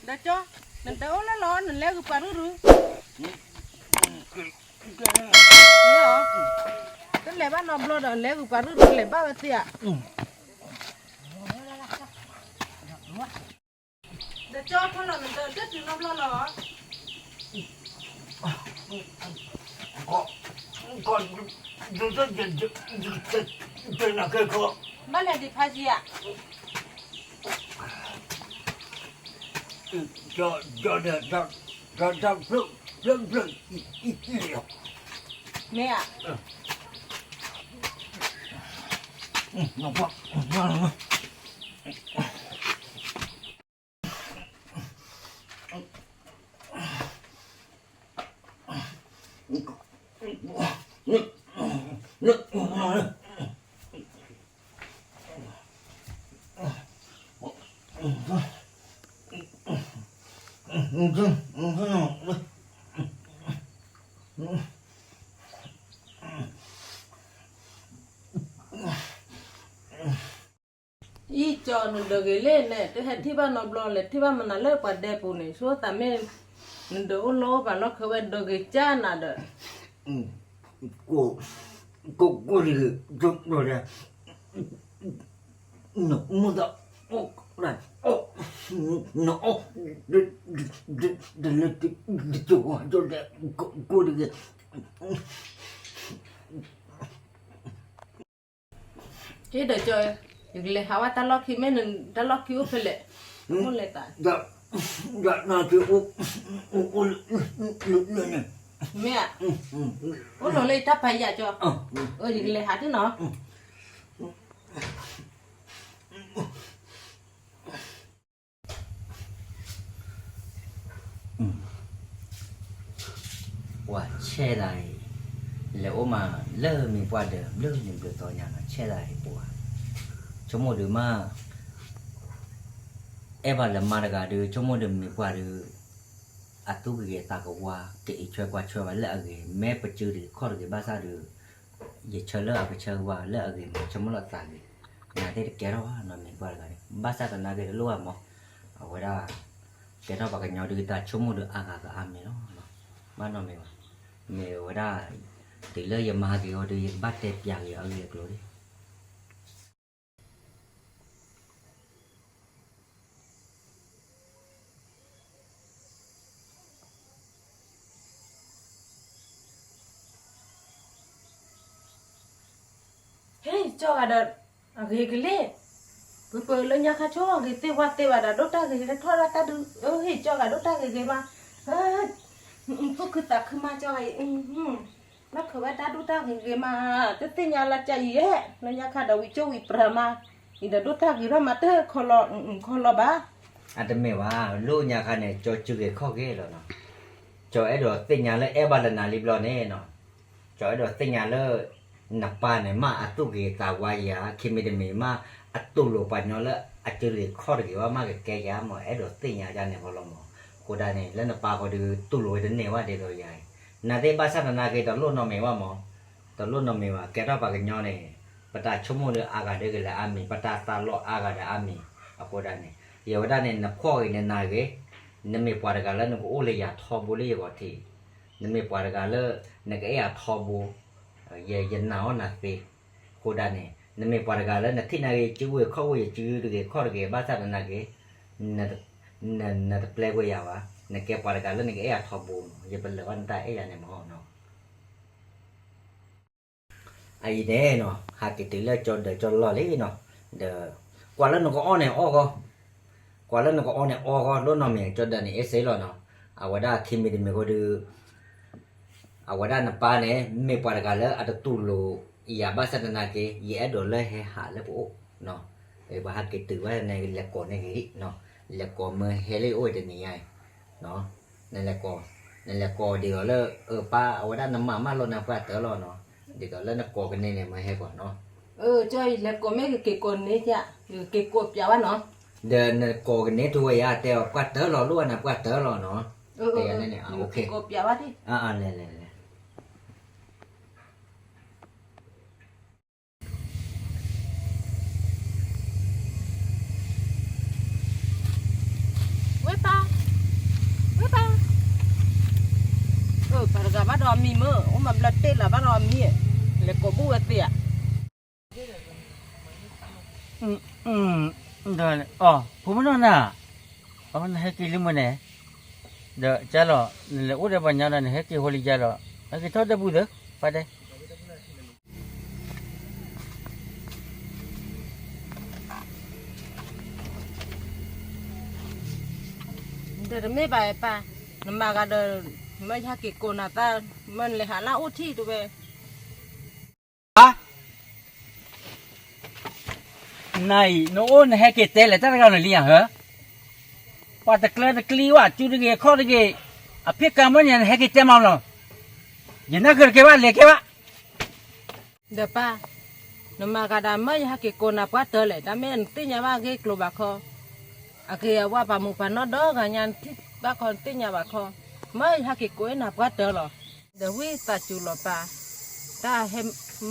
တၢ်ကၠီ, နတအိၣ်လၢလီၤ နလဲၤဂုာ်ပှၤရုၢ်ရုၢ်, မ့ၢ်အီၤ, တလဲၤဘၣ်နီတဘျီဒီး လဲၤဂုာ်ပှၤရုၢ်ရုၢ် လဲၤဘၣ်ဝဲသ့ဧါ. တၢ်ကၠီထီၣ်လီၤ နတလၢတုၤနီတဘျီလီၤ. ဘၣ်လဲၤဒံးဖးယံၤဧါ. မ့ၢ်ဧါ. အံၤကၠီ နဒိးဂ့ၤလံန့ၣ် တဟဲထံၣ်ဘၣ်နီတဘျီ လဲၤထံၣ်ဘၣ်မနုၤလၢပှၤဒဲပူၤန့ၣ် ဆိသးမ့ၢ် နဒိးအိၣ်လီၤအိၣ်ပာ်လီၢ်ခဲဝဲဒိးဂ့ၤကၢ်နၤဒီး ကိၢ်ကိၢ်တဂ့ၤ ဒီး နမိၢ်သး နအီၣ် တလၢတကၠိၤဝါဒီး ကိၢ်ကိၢ်တဂ့ၤ. ဟ့ၣ်ဒီးကၠီ, ယကလဲၤဟးဝဲတၢ်လီၢ်ခံ မ့ၢ်နတၢ်လီၢ်ခံအိၣ်ဖဲလဲၣ်, မိၢ်လဲၤတၢ်, ဒ်နၤက့အိၣ်, အိၣ်လၢန့ၣ်, မ့ၢ်ဧါ, အိၣ်လီၤလၢယတၢ်ပာ်ယၤကၠီ, ယကလဲၤဟးတ့ၢ်နီၤ. ပှၤဆဲးဒၣ်အံၤ, လဲၤအိၣ်မးလၢမံၤပှၢ်ဒီး ဘျုးနံၤဘျုးသီညါနီၤ ဆဲးဒၣ်အံၤပှၤ, ဆိကမိၣ်ဒုးမး, အဲၣ်ဘၣ်လၢမါတဂၤဒုး ဆိကမိၣ်ဒုးမံၤပှၢ်ဒုး, အသူၣ်ကဂ့ၤသးကဝါ ကအံးဆွဲကွၢ်ဆွဲဝဲလၢအဂ့ၤ မ့ၢ်ပစုတဂ့ၤခီၣ်တဂ့ၤဘၣ်ဆၣ်ဒုး ယဆၢလၢအကဆၢကဝါလၢအဂ့ၤမး ဆိကမိၣ်လီၤသးဂ့ၤ, နသ့ၣ်တကဲထီၣ်ဘၣ်နီတမံၤပှၢ်တဂၤန့ၣ် ဘၣ်ဆၣ်သနာ်က့တလိၣ်ဘၣ်မး, အဝဲဒၣ်, ကဲထီၣ်ပှၤကညီဒုးတၢ်ဆိကမိၣ်ဒီးအါဂၤကအါမံၤလီၤ, ဘၣ်နီတမံၤဘၣ်, မ့ၢ်ဝဲဒၣ်, တုၤလၢယမၤဂ့ၤအီၤဒီး ယကဘၣ်တဲပျးဂ့ၤအီၤအဂ့ၢ်အကျိၤလံ. ဟ့ၣ်ကၠီဂၤဒီး, အဂ့ၤကလံ, ပှၤပှၤလၢညါခါဆိၣ်ဂ့ၤသ့ၣ်ဝါသ့ၣ်ဘၣ်ဒီး ဒိၣ်တၢ်ဂ့ၤဂ့ၤထီၣ်ဒၣ်တၢ်ဒုး, ဟ့ၣ်ကၠီဂၤဒိၣ်တၢ်ဂ့ၤဂ့ၤမး, သူၣ်ခုသးခုမးကၠီဂၤအံၤ, လီၢ်ခၢၣ်ဝဲတၢ်ဒိၣ်တၢ်ဂ့ၤဂ့ၤမး, တသ့ၣ်ညါလၢကၠီအံၤဧၢ, လၢညါခါဒီးဝံၤကၠိဝံၤပြၤမး, အံၤဒီးဒိၣ်တၢ်ဂ့ၤထီၣ်မးတခီလီၤ, ခီလီၤဘၣ်. အတမ့ၢ်ဘၣ်, လၢညါခါန့ၣ် ကၠီစုဂ့ၤခီၣ်ဂ့ၤလီၤနီၤ, ကၠီအဲၣ်ဒိးသ့ၣ်ညါလၢအဲၣ်ဘၣ်လၢနၤလံဘျီန့ၣ်နီၤ, ကၠီအဲၣ်ဒိးသ့ၣ်ညါလၢ နပၢ်န့ၣ်မးအသူၣ်ဂ့ၤသးဝါယၤ ခံမံၤတမံၤမး အတူၢ်လိာ်ပှၤညီလၢအစုဂ့ၤခီၣ်တဂ့ၤဘၣ်မးကကဲယၤမး အဲၣ်ဒိးသ့ၣ်ညါယၤန့ၣ်ဃီလီၤမး, အဃိဒၣ်န့ၣ် လၢနပၢ်ဃီဒီးတူၢ်လိာ်ဝဲတန့ၢ်ဘၣ်ဒ်သိးယၤအံၤ, နသ့ၣ်ဘၣ်ဆၣ်သနာ်က့တလိၣ်နီတမံၤဘၣ်မး, တလိၣ်နီတမံၤဘၣ် ကဲထီၣ်ပှၤကညီန့ၣ်, ပတၢ်ဆိကမိၣ်ဒီးအါဂၤဒီးကလဲၤအါမံၤ ပတၢ်သးလီအါဂၤဒီးအါမံၤ, အဃိဒၣ်န့ၣ် ယဝဲဒၣ်န့ၣ် နဖှီၣ်ဂ့ၤနနၤဂ့ၤ, နမ့ၢ်ပှၤတဂၤလၢနကအိၣ်လၢယၤထီဘိလၢယဂီၢ်ထံး, နမ့ၢ်ပှၤတဂၤလၢ နကအဲၣ်ယၤထီဘိ, ယနာ်အီၤနၤသ့, အဃိဒၣ်န့ၣ် နမ့ၢ်ပှၤတဂၤလၢနထံၣ်နာ်က့ ယစုဝဲခီၣ်ဝဲ ယစုတဂ့ၤခီၣ်တဂ့ၤ ဘၣ်ဆၣ်သနာ်က့ နတပျဲကွံာ်ယၤဘၣ်, နကဲပှၤတဂၤလၢနကအဲၣ်ယၤထီဘိနီၤ, ယပလၢာ်ဘၣ်နတၢ်အဲၣ်ယၤန့ၣ်မးနီၤ. အအံၤန့ၣ်နီၤ ဟးက့ၤတုၤလၢကၠီဒၢးကၠီလီၢ်လံနီၤ, ဒီး ကွၢ်လၢနကအီၣ်န့ၣ်အီၣ်ဂီၢ်, ကွၢ်လၢနကအီၣ်န့ၣ်အီၣ်ဂီၢ် လိၣ်နီတမံၤ ကၠီဒၢးန့ၣ် အ့ၣ်စ့လီၤနီၤ, အဝဲဒၣ်ခံမံၤတမံၤဃီဒီး အဝဲဒၣ်နပၢ်န့ၣ် မ့ၢ်ပှၤတဂၤလၢအတတူၢ်လိာ်ယၤဘၣ်ဆၣ်သနာ်က့ ယအဲၣ်ဒိးလၢဟဲဟးလၢပအိၣ်, ပှၤဟးက့ၤတုၤဝဲန့ၣ် လဲၤကိးန့ၢ်ဂ့ၤနီၤ, လဲၤကိးမ့ၢ်ဟဲလၢယအိၣ်တနံၤညါအံၤ, နလဲၤကိး, နလဲၤကိးဒ်သိးလၢ ပၢ်အဝဲဒၣ်နမၤမၢ်လိာ်နပှၢ်တၢၢ်လီၤနီၤ, ဒ်သိးလၢနကိးကန့ၢ်န့ၣ် မ့ၢ်ဟဲကိးနီၤ, ကၠီအံၤလဲၤကိးမ့ၢ်ကက့ၤကိးန့ၢ်, ကက့ၤကိးပျးဘၣ်နီၤ, ဒီးနကိးကန့ၢ်ထူဝဲယၤ တဲအီၤပှၢ်တၢၢ်လီၤ လိၣ်ဝဲနပှၢ်တၢၢ်လီၤနီၤ, လဲၤကိးပျးဘၣ်ဒ်, လဲၤလဲၤလဲၤ ဝဲပၢ်, မံၤမ့ၢ်အိၣ်မၤဘျၢတ့ၢ်လၢၤဘၣ်ဒီးမံၤ, လဲၤကိးဘူၣ်ဝဲသ့ဧါ. ဒီး အီၤ ဖိမုၣ်နီၢ်နၤ, အီၤ နဟဲက့ၤလံမ့ၢ်န့ၣ်, ဒီးကၢ်လီၤ နလဲၤအိၣ်ဒီးပှၤညီဒီး နဟဲက့ၤဟိလံကၢ်လီၤ, ဟဲက့ၤထီၣ်ဒီပူၤသၢ, ပၢ်တဲ ဒီးတမ့ၢ်ဘၣ်ပၢ်, နမၤဂၤဒီး မၢယဟဲက့ၤကိးနၤသၢ, မၢနလဲၤဟးလၢအိၣ်ထံၣ်တဝဲ နအံၤ နအိၣ်နဟဲက့ၤတဲလဲၤတၢ်တဂၤန့ၣ်လံဧါဟၢ, ပှၤတကျၢတကျံဝဲ ကၠူတဂ့ၤအခီၣ်တဂ့ၤ, အဖံးကၤမ့ၢ်န့ၣ် နဟဲက့ၤတဲမးလီၤ, ယနၢ်ဃၢၤတကဲဘၣ် လဲၤကဲဘၣ်. ဒီးပၢ်, နမၤဂၤဒၣ်မၢယဟဲက့ၤကိးနၤပှၤတၢၢ်လဲၣ်, တၢ်မ့ၢ်နသ့ၣ်ညါဘၣ်ဂ့ၢ်ကျိၤဘၣ်ခီ, အဂ့ၤအဝါပာ်မူပာ်နီၣ်ဒီဂၤညါနထံၣ်ဘၣ်ခီနသ့ၣ်ညါဘၣ်ခီ, မၢယဟဲက့ၤကိးနၤပှၤတၢၢ်လီၤ. ဒီးဝံသးစူၤလီၤပၢ်, တၢ်ဟဲ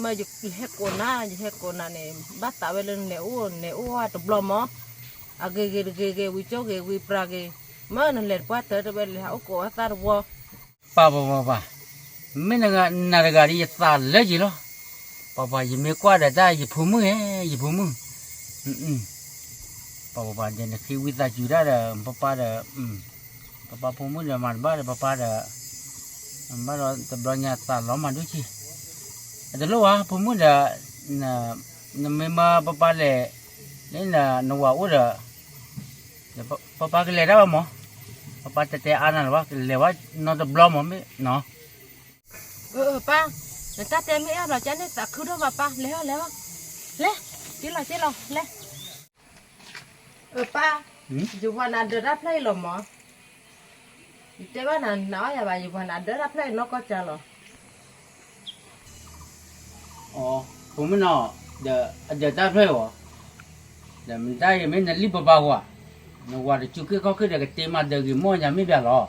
မၢယဟဲကိးနၤ ယဟဲကိးနၤန့ၣ် ဘၣ်သးဝဲလၢနလဲၤအိၣ် နလဲၤအိၣ်တဘျီမး, အဂ့ၤဂ့ၤတဂ့ၤဂ့ၤ ဝံၤကၠိဂ့ၤဝံၤပြၤဂ့ၤ, မၢနလဲၤပှၤတၢၢ်တဝဲလဲၤဟးအိၣ်ကိးအသးတဝီ ပၢ်ပၢ်ပၢ်ပၢ်, မ့ၢ်နဂၤနၤတဂၤဒီးယသးလၢယံၤလီၤ. ပၢ်ပၢ် ယမ့ၢ်ကွၢ်ဒီးတၢ်ယဖိမုၣ်ဧၢ ယဖိမုၣ်, ပၢ်ပၢ်ပၢ် ဒီးနဃ့ဝံသးစူၤတၢ်ဒီး ပၢ်ပၢ်ဒီး, ပၢ်ပၢ်ဖိမုၣ်ဒီးမၤတဘၣ်ဒီးပၢ်ပၢ်ဒီး, ဘၣ်ဒီးတဘျီညါသးလီၤမၤဒိၣ်က့ၤ, အတလိၣ်ဝဲဖိမုၣ်ဒီး, နမ့ၢ်မၢပၢ်ပၢ်လဲၤ, လၢနဝၤအိၣ်ဒီး ပၢ်ပၢ်ကလဲၤတၢ်ဘၣ်မး, ပၢ်ပၢ်တဲတဲအါနၤလၢၤဘၣ် ကလဲၤဝဲနီတဘျီမးမ့ၢ်နီၤ. ပၢ်, နတၢ်တဲမ့ၢ်အဲၣ်ဘျီကန့ၣ်သးခုဒိၣ်မးပၢ် လဲၤဟီလဲၤဟီ, လဲၤ, က့ၤလီၤက့ၤလီၤ လဲၤ. ပၢ်, ယဝၤနၤဒၢးတၢ်ဖျၢၣ်အံၤလီၤမး, ယတဲဘၣ်နၤနၤအီၣ်ယၤဘၣ် ယဝၤနၤဒၢးတၢ်ဖျၢၣ်အံၤနီၢ်ကီၢ်ကၢလီၤ. အီ, ဖိမုၣ်နီၤ, ဒီးအဒၢးတၢ်ဖျၢၣ်အံၤ, ဒီးမတၤယမ့ၢ်နလံၣ်ပၢ်ပၢ်ဧါ, နဝၤတစူးခ့ၣ်ခီၣ်ခ့ၣ်ဒီးကတ့မၤဒၢးဂ့ၤမီၢ်ညါမ့ၢ်ဘၣ်လီၤ,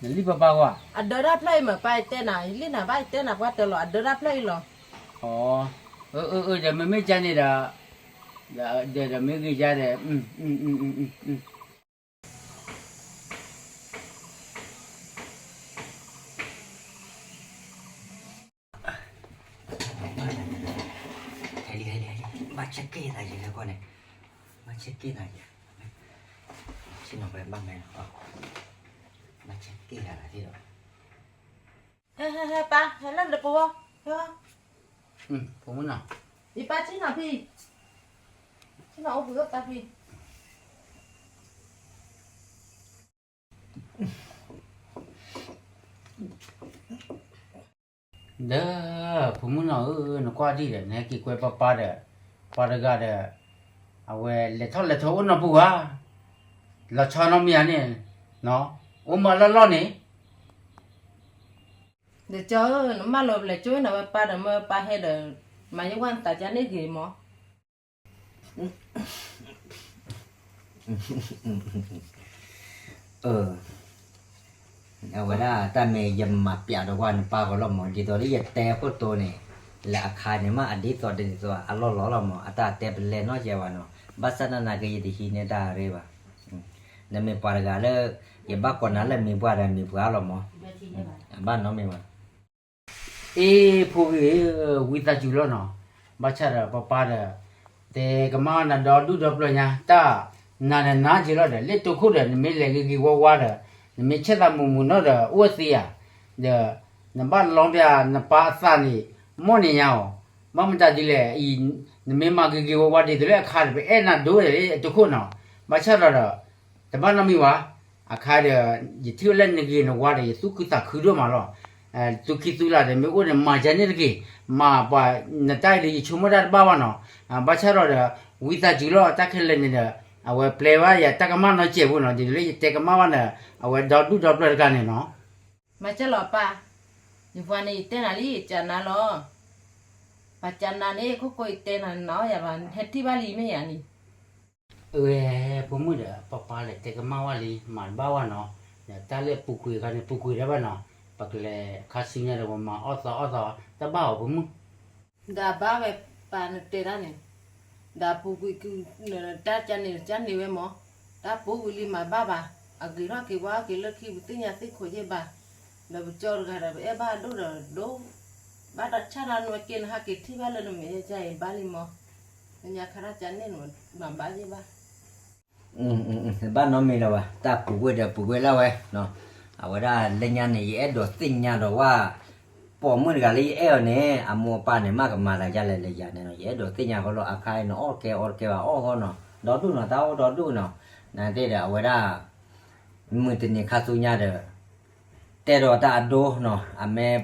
နလံၣ်ပၢ်ပၢ်ဧါ. အဒၢးတၢ်ဖျၢၣ်အံၤမးပၢ် ယတဲနၤ ယလံၣ်နၤဘၣ် ယတဲနၤပှၤတၢၢ်လီၤ အဒၢးတၢ်ဖျၢၣ်အံၤလီၤ. အီ, အၢအၢအၢ ဒီးမ့မ့ၢ်ကန့ၣ်ဒီး, ဒီးဒၢးဒီးမ့ၢ်ဂ့ၤယါဒီး ဟဲလံ ဟဲလံ ဟဲလံ ဘၣ်ဆၢက့ၤသးယဲကီၢ်န့ၣ်, ဘၣ်ဆၢက့ၤသးယဲ, ဆ့ၣ်နီၤဝဲဘၣ်မဲလီၤ, ဘၣ်ဆၢက့ၤသးသ့ဒီး, ဟဲ ဟဲ ဟဲ ပၢ် ဟဲလၢနတပူၤ, ဟဲ, ဖိမုၣ်နီၤ, ယပၢ်ဆ့ၣ်နီၤဖံ, ဆ့ၣ်နီၤအိၣ်ဘှံးအိၣ်သါဖံ ဒီး ဖိမုၣ်နီၤဧၢ, နကွၢ်ဒ်ဒီး နဟဲက့ၤကွဲပၢ်ပၢ်ဒီး, ပှၤတဂၤဒီး, အဝဲလဲၤထီၣ်လဲၤထီအိၣ်နီတပူၤဧါ, လီၤဆီနီတမံၤဧါန့ၣ်, အိၣ်မးလီၢ်လီၢ်န့ၣ်, ဒီးကၠီဧၢ, နမၢလီၤလဲၤကၠိနၤဝဲပၢ်ဒီးမၢပၢ်ဟဲဒီး, မၤယဝဲနသးကန့ၣ်ဂ့ၤမး အၢ, အဝဲဒၣ်တၢ်မ့ၢ်ယမၤပျးဒီးကွၢ်နပၢ်ဂီၢ်လီၤမး, ဒ်သိးလၢယတဲခိၣ်တိန့ၣ်, လၢအခါန့ၣ်မး အဒ်သိးဒ်သိးအလီၢ်လီၢ်လီၤမး, အတၢ်တဲပလဲနီၢ်ကဲဝဲနီၤ, ဘၣ်ဆၣ်သနာ်က့ယတဟံးန့ၢ်တၢ်ရ့ဘၣ်, နမ့ၢ်ပှၤတဂၤလၢ, ယဘၣ်ကိးနၤလၢမ့ၢ်ပှၤဒီးမ့ၢ်ပှၤလီၤမး, အဘၣ်နီတမံၤဘၣ် အ့ ဖိဂ့ၤ, ဝံသးစူၤလီၤနီၤ, ဘၣ်ဆၣ်ဒီးပၢ်ပၢ်ဒီး, တဲကမၣ်နၤဒီဒူၣ်ဒီပျၢၤညါ, တၢ်နၤဒီးနၤက့ၤလီၤဒီး လၢတိခိၣ်ဒီး နမ့ၢ်လဲၤဂ့ၤဂ့ၤဝါဝါဒီး, နမ့ၢ်ဆဲးသးမုာ်မုာ်နီၢ်ဒီး အိၣ်ဝဲသ့ဧါ, ဒီး, နဘၣ်လီပျးနပၢ်အသးန့ၣ်, မီၢ်န့ၣ်ညါအီၤ, ဘၣ်မတၤဒ်လဲၣ်အံၤ, နမ့ၢ်မၤဂ့ၤဂ့ၤဝါဝါဒ်သိးလၢအခါဒီး ပအဲၣ်နၤဒိၣ်ဝဲဒၣ်လၢတိခိၣ်နီၤ, ဘၣ်ဆၣ်ဒီးဒီး တဘၣ်နီတမံၤဘၣ်, အခါဒီး, ယထံၣ်ဝဲလၢနဂ့ၤနဝါဒီး ယသူၣ်ခုသးခုဒိၣ်မးလီၤ, သူၣ်ခံသူၣ်လၢ်ဒီး မ့ၢ်အိၣ်န့ၣ် မၤကန့ၣ်တဂ့ၤ, မၤပှၤ, နတၢ်အံၤဒီးယဆိကမိၣ်တၢ်တဘၣ်ဘၣ်နီၤ, ဘၣ်ဆၣ်ဒီးဒီး, ဝံသးစူၤလီၤ တၢ်ခဲလၢာ်န့ၣ်ဒီး, အဝဲပျဲဝဲယတၢ်ကမၣ်နီတစဲးဖိနီၤ ဒ်သိးလၢယတဲကမၣ်ဘၣ်န့ၣ်, အဝဲဒီဒူၣ်ဒီပျၢၤတဂၤန့ၣ်နီၤ မၤစၢၤလီၤပၢ်, ယပှၤန့ၣ်ယတဲနၤလံ ယကနၤလီၤ, ပှၤကနၤန့ၣ် ခိၣ်ကိယတဲနၤနၤအီၣ်ယၤဘၣ် ဟဲထံၣ်ဘၣ်လံမ့ၢ်ယၤန့ၣ်, အဝဲ, ဖိမုၣ်ဒီး ပၢ်ပၢ်လဲၤတဲကမၣ်ဝဲလံ မၤတဘၣ်ဝဲနီၤ, ဒီးတၢ်လၢပူၤကွံာ်အခါန့ၣ် ပူၤကွံာ်တၢ်ဘၣ်နီၤ, ပကလဲၤခါဆူညါဒီးပမၤအီၣ်သီအီၣ်သီ တဘၣ်အီၤဖိမုၣ် ဒီးအဘၣ်ဝဲပၢ်နတဲတၢ်န့ၣ်, ဒီးပူၤကွံာ်, တၢ်ကန့ၣ်ကန့ၣ်ဝဲမး, တၢ်ပူၤကွံာ်လံမၤဘၣ်ဘၣ်, အဂ့ၤထီၣ်က့ၤဝါက့ၤလၢခံပသ့ၣ်ညါသ့ၣ်ခိၣ်ယဲၢ်ဘၣ်, ဒီးပကၠီတဂၤဒီး ပအဲၣ်ဘၣ်ဒိၣ်ဒီးဒိၣ်, ဘၣ်တၢ်ဆါတၢ်နီၢ်က့ နဟးက့ၤထံၣ်ဘၣ်လၢနမဲာ်ညါအံၤဘၣ်လံမး, နညါခါတၢ်ကန့ၣ်နမၤဘၣ်ယ့ၢ်ဘၣ်. ဘၣ်နီတမံၤလၢၤဘၣ်, တၢ်ပူၤကွံာ်ဒီးပူၤကွံာ်လၢဝဲ, အဝဲဒၣ်လၢညါန့ၣ် ယအဲၣ်ဒိးသ့ၣ်ညါဒီးဝဲ ပိာ်မုၣ်တဂၤလၢယအဲၣ်အီၤန့ၣ် အမိၢ်အပၢ်န့ၣ် မ့ၢ်ကမၤသးဒ်လဲၣ်လၢယၤန့ၣ်နီၤ, ယအဲၣ်ဒိးသ့ၣ်ညါဃီလီၤ, အခါအံၤန့ၣ် အီၣ်ကဲအီတကဲဘၣ်အီၣ်ဃီနီၤ, ဒီဒူၣ်နီၤ, တၢ်အိၣ်ဒီဒူၣ်နီၤ, နသ့ၣ်ဒီးအဝဲဒၣ် မုၢ်တနံၤခါဆူညါဒီး တဲဒီးတၢ်အဒိနီၤ, အမ့ၢ်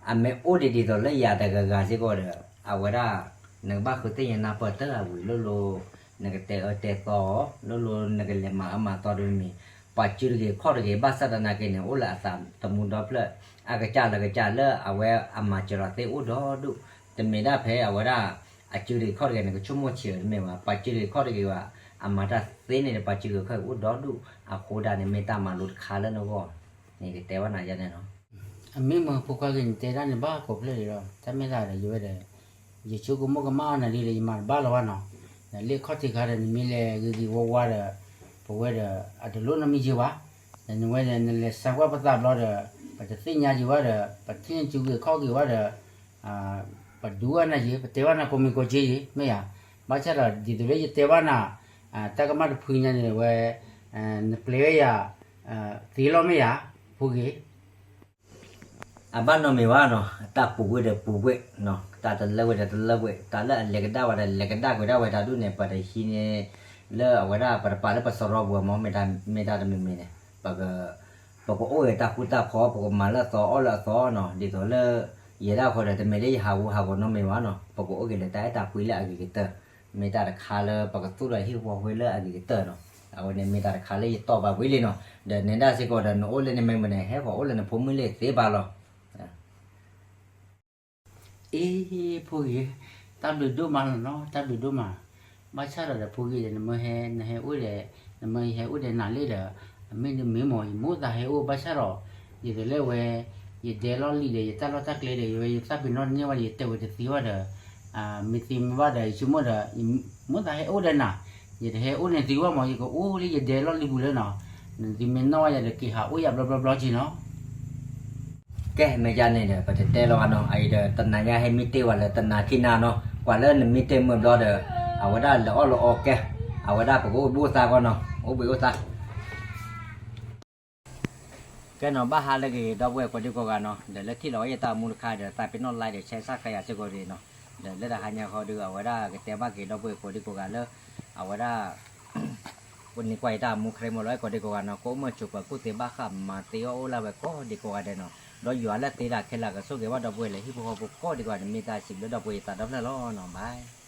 အိၣ်ဒံးဒ်သိးလၢယၤတဂၤဂၤစ့ၢ်ကီးဒီး အဝဲဒၣ် နကဘၣ်ဃုသ့ၣ်ညါနၢ်ပၢၢ်တၢ်အဝံၤ လိၣ်လိၣ် နကတဲအၢတဲသီအီၤ, လိၣ်လိၣ်နကလဲၤမၤအၢမၤသီတမံၤ, ပှၤစုတဂ့ၤခီၣ်တဂ့ၤ ဘၣ်ဆၣ်သနာ်က့န့ၣ် အိၣ်လၢအသးသမူဒီဖျၢၣ်, အကစၢ်လၢကစၢ်လၢအဝဲအမၤစၢၤလီၤသ့အိၣ်ဒီဒူၣ်, တမ့ၢ်ဒၣ်ဖဲအဝဲဒၣ် အစုတဂ့ၤခီၣ်တဂ့ၤ နကဆိကမိၣ်ဆံးအီၤတမ့ၢ်ဘၣ်, ပှၤစုတဂ့ၤခီၣ်တဂ့ၤဘၣ်, အမၤတၢ်သ့န့ၣ်ဒီး ပှၤစုတဂ့ၤခီၣ်တဂ့ၤအိၣ်ဒီဒူၣ်, အဃိဒၣ်န့ၣ် မ့ၢ်တၢ်မၤလိတခါလၢနဂီၢ်, ယကတဲဘၣ်နၤယဲန့ၣ်နီၤ. အမ့ၢ်မ့ၢ်ဖိခွါဂ့ၤ နတဲဒၣ်န့ၣ်ဘၣ်ကိးဖျၢၣ်လံဒီး တၢ်မ့ၢ်သးဒီးယဝဲဒီး ယဆိကမိၣ်ကမၣ်အီၤနၤလံဒီး ယမၤတဘၣ်လၢၤဘၣ်နီၤ, ဒီးလ့ၣ်ခီၣ်ထံးခါဒီးနမ့ၢ်လဲၤဂ့ၤဂ့ၤဝါဝါဒီး ပဝဲဒီး အတလိၣ်နီတမံၤယ့ၤဘၣ်, ဒီးနဝဲဒီး နလဲၤစါကွၢ်ပသးဘျီဒီး ပတသ့ၣ်ညါယ့ၤဘၣ်ဒီး ပထံၣ်စုဂ့ၤခီၣ်ဂ့ၤဝဲဒီး ပဒူဝဲနၤယ့ၤ ပတဲဘၣ်နၤကိးမံၤကိးက့ယ့ၤ မ့ၢ်ယၤ, ဘၣ်ဆၣ်ဒီးဒ်သိးလၢယတဲဘၣ်နၤ တၢ်ကမၣ်တဖုညါန့ၣ်ဝဲ နပျဲဝဲယၤ သ့လီၤမ့ၢ်ယၤ, ဖိဂ့ၤ အဘၣ်နီတမံၤဘၣ်နီၤ, တၢ်ပူၤကွံာ်ဒီးပူၤကွံာ်, တၢ်တလၢကွံာ်ဒီးတလၢကွံာ်, တၢ်လၢအလဲၤကဒါဝဲဒီးလဲၤကဒါကွံာ်ဒၣ်ဝဲတၢ်ဒူၣ်န့ၣ် ပတဟံးန့ၣ် လၢအဝဲဒၣ်ပတပာ်လၢပစရီပူၤမး, မ့ၢ်တၢ်တမံၤမံၤန့ၣ် ပက ပကအိၣ်ဂ့ၤတၢ်ဃူတၢ်ဖိး ပကမၤလၢအသီအီၣ်လၢအသီနီၤ, ဒ်သိးလၢ ယဲဒၣ်ဃီဒီး တမ့ၢ်လၢယဟးဂူာ်ဟးဂီၤနီတမံၤဘၣ်နီၤ, ပကအိၣ်ဂ့ၤလၢတၢ်အဲၣ်တၢ်ကွံလၢအဂ့ၤကတၢၢ်, မ့ၢ်တၢ်တခါလၢပကသူၣ်ဒီးဟံၣ်ဖိဃီဖိလၢအဂ့ၤကတၢၢ်နီၤ, အဝဲန့ၣ်မ့ၢ်တၢ်တခါလၢယတီၢ်ဘၣ်ဝံၤလံနီၤ, ဒီးနဲဒၣ်စ့ၢ်ကီးဒီး နအိၣ်လၢနမဲာ်မုာ်န့ၣ် ဟဲဃီၤအိၣ်လၢနဖိမုၣ်လၢသ့ဘၣ်လီၤ. အ့ ဖိဂ့ၤ, တၢ်ဘျုးဒိၣ်မးလီၤနီၤ, တၢ်ဘျုးဒိၣ်မး, ဘၣ်ဆၣ်ဒီးဒီးဖိဂ့ၤဒီး နမ့ၢ်ဟဲ နဟဲအိၣ်ဒီး နမ့ၢ်ဟဲအိၣ်ဒီးနၤလံဒီး အမ့ၢ်တမ့ၢ်မး ယမိၣ်သးဟဲအိၣ်ဘၣ်ဆၣ်ဒီး ဒ်သိးလၢဝဲ ယဒဲလီၢ်လံၤဒီး ယတၢ်လီၢ်တၢ်ကျဲဒီး ယဝဲယသးပ့ၤနီၣ်တန့ၢ်ဝဲဒီး ယတဲဝဲတသ့ဘၣ်ဒီး မ့ၢ်သ့မ့ၢ်ဘၣ်ဒီး ယဆိကမိၣ်ဒီး ယမိၣ်သးဟဲအိၣ်ဒီးနၤ, ယတဟဲအိၣ်န့ၣ်သ့ဘၣ်မး ယကအိၣ်လၢယဒဲလီၢ်လံၤပူၤလၢနီၤ, နသုမ့ၢ်နီၣ်ဝဲယၤဒီး က့ၤဟးအိၣ်ယၤဘျီဘျီဘျီက့နီၤ. ကဲ မ့ၢ်ယါန့ၣ်ဒီး ပတတဲလီၤဘၣ်နီၤ, အအံၤဒီး တနၤညါဟဲမံတ့ၢ်ဝဲလၢတနၤခံနၤနီၤ, ကွၢ်လၢနမံတ့ၢ်မုာ်ဘျီဒီး အဝဲဒၣ်လဲၤအီၣ်လၢအီကဲ, အဝဲဒၣ်ပကအိၣ်ဘှံးအိၣ်သါကီးနီၤ, အိၣ်ဘှံးအိၣ်သါ ကဲနီၤ ဘၣ်ဟါလၢဂ့ၤ ဒီပုၢ်ဝဲၢ်ကိးဒံကိးဂၤနီၤ, ဒီးလၢထံၣ်လီၤဝဲယတၢ်အိၣ်မူတခါဒီး သးပ့ၤနီၣ် like ဒီး share subscribe ယၤစ့ၢ်ကီးန့ၣ်နီၤ, ဒီးလၢတဟါညါဃီဒီး အဝဲဒၣ်ကတဲဘၣ်က့ၤ ဒီပုၢ်ဝဲၢ်ကိးဒံကိးဂၤလၢ အဝဲဒၣ် ပန့ၢ်ကွၢ်ယတၢ်အိၣ်မူ ခရံာ်မိၢ်လီၤ ကိးဒံကိးဂၤနီၤ, ကအိၣ်မုာ်ဆိးပၢၤကူၣ်သ့ဘၣ်ဃး မၤသ့အီၣ်အိၣ်လၢဝဲကိးဒံကိးဂၤဒဲးနီၤ, ဒီးယွၤလၢသ့ဒၣ်ခဲလၢာ် ကဆိၣ်ဂ့ၤဘၣ်ဒီပုၢ်ဝဲၢ်လၢဟံၣ်ဖိဃီဖိကိးဒံကိးဂၤန့ၣ် မ့ၢ်တၢ်စံးဘျုးဒီပုၢ်ဝဲၢ်ယသးဒီဖျၢၣ်လီၤနီၤ, bye.